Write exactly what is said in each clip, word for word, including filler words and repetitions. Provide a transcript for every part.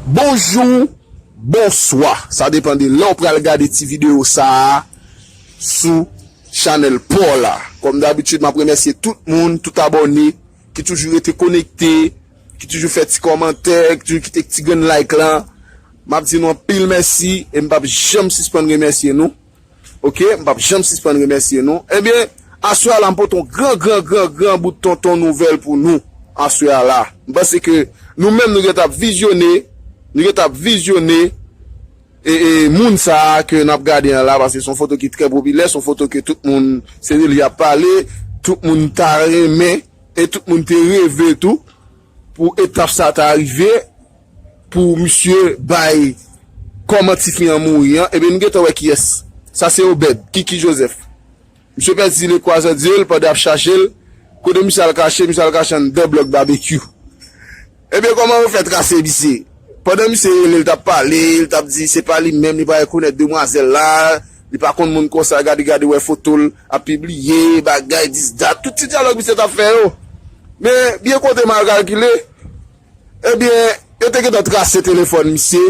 Bonjou, bonswa. Sa depann de lè w pral gade ti videyo sa a sou chanèl pa w la. Kòm dabitid, m ap remèsye tout moun, tout abòne ki toujou rete konekte, ki toujou fè ti kòmantè, ki toujou kite ti grenn like lan. M ap di nou anpil mèsi e m p ap janm sispann remèsye nou. Oke, m p ap janm sispann remèsye nou. Ebyen, aswè a la, m pote yon gran, gran, gran, gran bout tonton nouvèl pou nou. Aswè a la, m panse ke nou menm nou gentan ap vizyone, nou gentan ap vizyone e, e moun sa a ke n ap gade an la, paske se yon foto ki trè popilè, se yon foto ke tout moun, se de li y ap pale, tout moun ta renmen, e tout moun te reve tou, pou etap sa ta rive, pou misye bay kòman tifi an mouri an, ebyen nou gentan wè kiyès. Sa se Obed, Kiki Joseph. Misye pèdi le croisant de l pandan y ap chache l. Kote misye al kache, misye al kache anndan blòk babekyou. Ebyen, kòman yo fè trase misye? Pandan misye rele, l t ap pale, l t ap di se pa li menm, li pa rekonèt demwazèl la, li pa konn moun konsa, gade, gade, wè foto l ap pibliye, bagay, dis, dat, tout ti dyalòg misye t ap fè yo. Men, byen konte mal kalkile, ebyen, yo te gentan trase telefòn misye.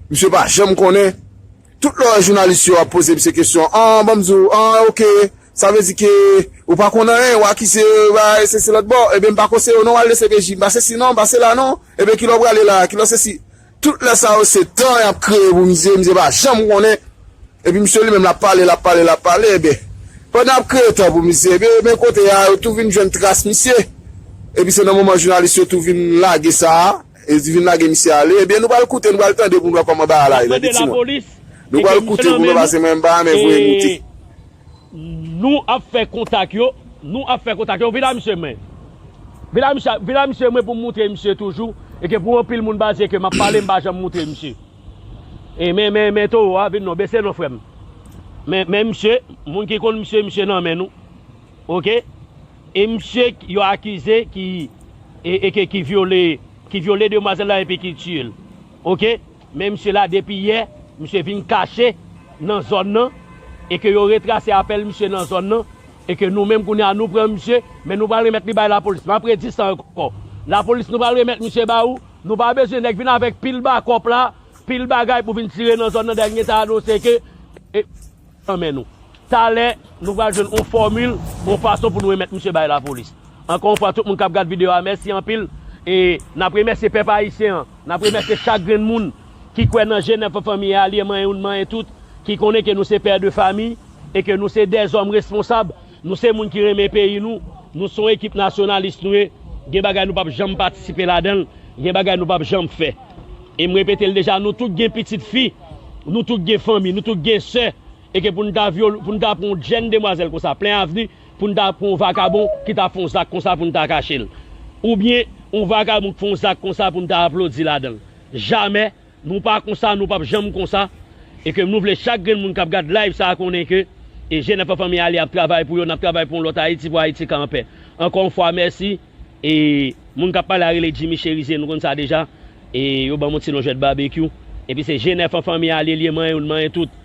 Misye pa janm konnen. Tout lè w wè jounalis yo ap poze misye kesyon, an, ban m di w, an, oke, sa vle di ke ou pa konn anyen, w akize, bay, sesi lòt bò, ebyen, m pa konseye w non, w al D C P J, m pa sesi non, m pa sela non, ebyen, kilè w prale la, kilè sesi. Tout lè sa yo, se tan y ap kreye pou misye, misye pa janm konnen. Epi misye li menm l ap pale, l ap pale, l ap pale, ebyen, pandan y ap kreye tan pou misye, ebyen, men kote a, yo tou vin jwenn tras misye. Epi se nan moman jounalis yo tou vin lage sa a, e vin lage misye ale, ebyen, nou pral koute, nou pral tande pou nou wè kòman bagay la ye, tande ti mwen. Nou pral koute pou nou, paske mwen m pa renmen voye moute. Nou ap fè kontak yo, nou ap fè kontak yo, vin a misye mwen. Vin a misye, vin a misye mwen pou m moutre misye toujou, e ke pou anpil moun baze ke m ap pale, m pa janm moutre misye. E men, men, men towo a, vin non, bese non, frè m. Men, men misye, moun ki konn misye, misye nan men nou. Oke? E misye, yo akize ki, e, e ke ki vyole, ki vyole demwazèl la epi ki tiye l. Oke? Men misye la, depi yè, misye vin kache nan zòn nan, e ke yo retrase apèl misye nan zòn nan, e ke nou menm kounye a, nou pran misye, men nou pral remèt li bay lapolis. M ap redi sa ankò. Lapolis, nou pral remèt misye ba ou, nou pa bezwen nèg vin avèk pil bakòp la, pil bagay pou vin tire nan zòn nan, dènye ta anonse ke, e, nan men nou. Talè, nou pral jwenn yon fòmil, yon fason pou nou remèt misye bay lapolis. Ankò yon fwa, tout moun k ap gad videyo a, mèsi anpil. E n ap remèsye pèp ayisyen an, n ap remèsye chak grenn moun ki kwè nan G nèf an fanmi alye, manyen youn, manyen tout, ki konnen ke nou se pè de fami, e ke nou se dèzòm responsab, nou se moun ki renmen peyi nou, nou se yon ekip nasyonalis nou ye, gen bagay nou p ap janm patisipe ladan l, gen bagay nou p ap janm fè. E m repete l deja, nou tout gen pitit fi, nou tout gen fanmi, nou tout gen sè, e ke pou n ta vyole, pou n ta pran yon jèn demwazèl konsa, plen avni, pou n ta pran yon vakabon ki ta fè yon zak konsa pou n ta kache l. Oubyen, yon vakabon k fè yon zak konsa pou n ta aplodi ladan l. Jamè, nou pa konsa, nou p ap janm konsa. E ke nou vle chak grenn moun k ap gad live sa a konnen ke e G nèf an fanmi alye ap travay pou yo, n ap travay pou yon lòt Ayiti, pou Ayiti ka anpè. Ankò yon fwa, mèsi. E moun k ap pale a rele Jimmy Cherizier, nou konn sa deja. E yo ban m yon ti non jwèt babekyou. Epi se G nèf an fanmi alye, li ye manyen youn, manyen tout.